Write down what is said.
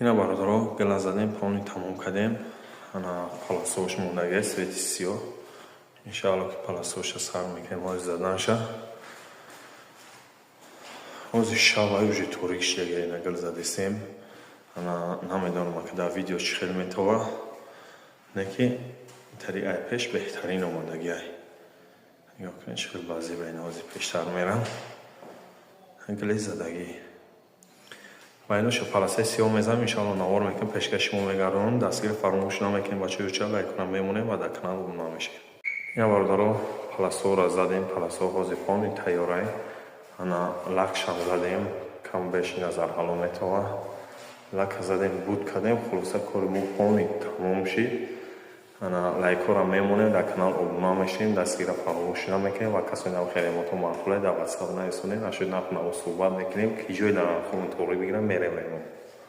Ина, бародаро, гила задем, полный тамом кардем. Ана полосош мондагия, цвети сиёҳ. Иншаалло, ки полосоша сар мекунем ҳози заданша. Ҳози шабай, уже торик шидага. Ина гил задесем. Ана намедонам, ки дар видео чӣ хел метова, не ки тари ай пеш беҳтарин омадагиай. Нигоҳ кунед, чӣ хел базиба. Ина ҳози пештар мерам, гили задагӣ ва иноша полосаи сиёҳ мезанам. Иншоалло, навор мекунем, пешкаши шумо мегардонам. Дастгири фаромӯш намекунем, бачаҳои ча, лайкона мемонем ва дар канал обуна мешем. Ина, бародаро, полосаро задем, полосао ҳозир полный тайёрай. Ана лакшам задем, кам беш назарҳало метова. Лака задем, буд кардем. Хулоса, кори мо полный тамом шид. Ана лайкҳоро мемонем, дар канал обуна мешавем, дастгира фаромӯш намекунем ва касоне нам хеле маъқуле, дар ватсап нависонем. Нашуд, нарху наво суҳбат мекунем, ки ҷой дар нархҳо тоғрӣ бигирам, мерем.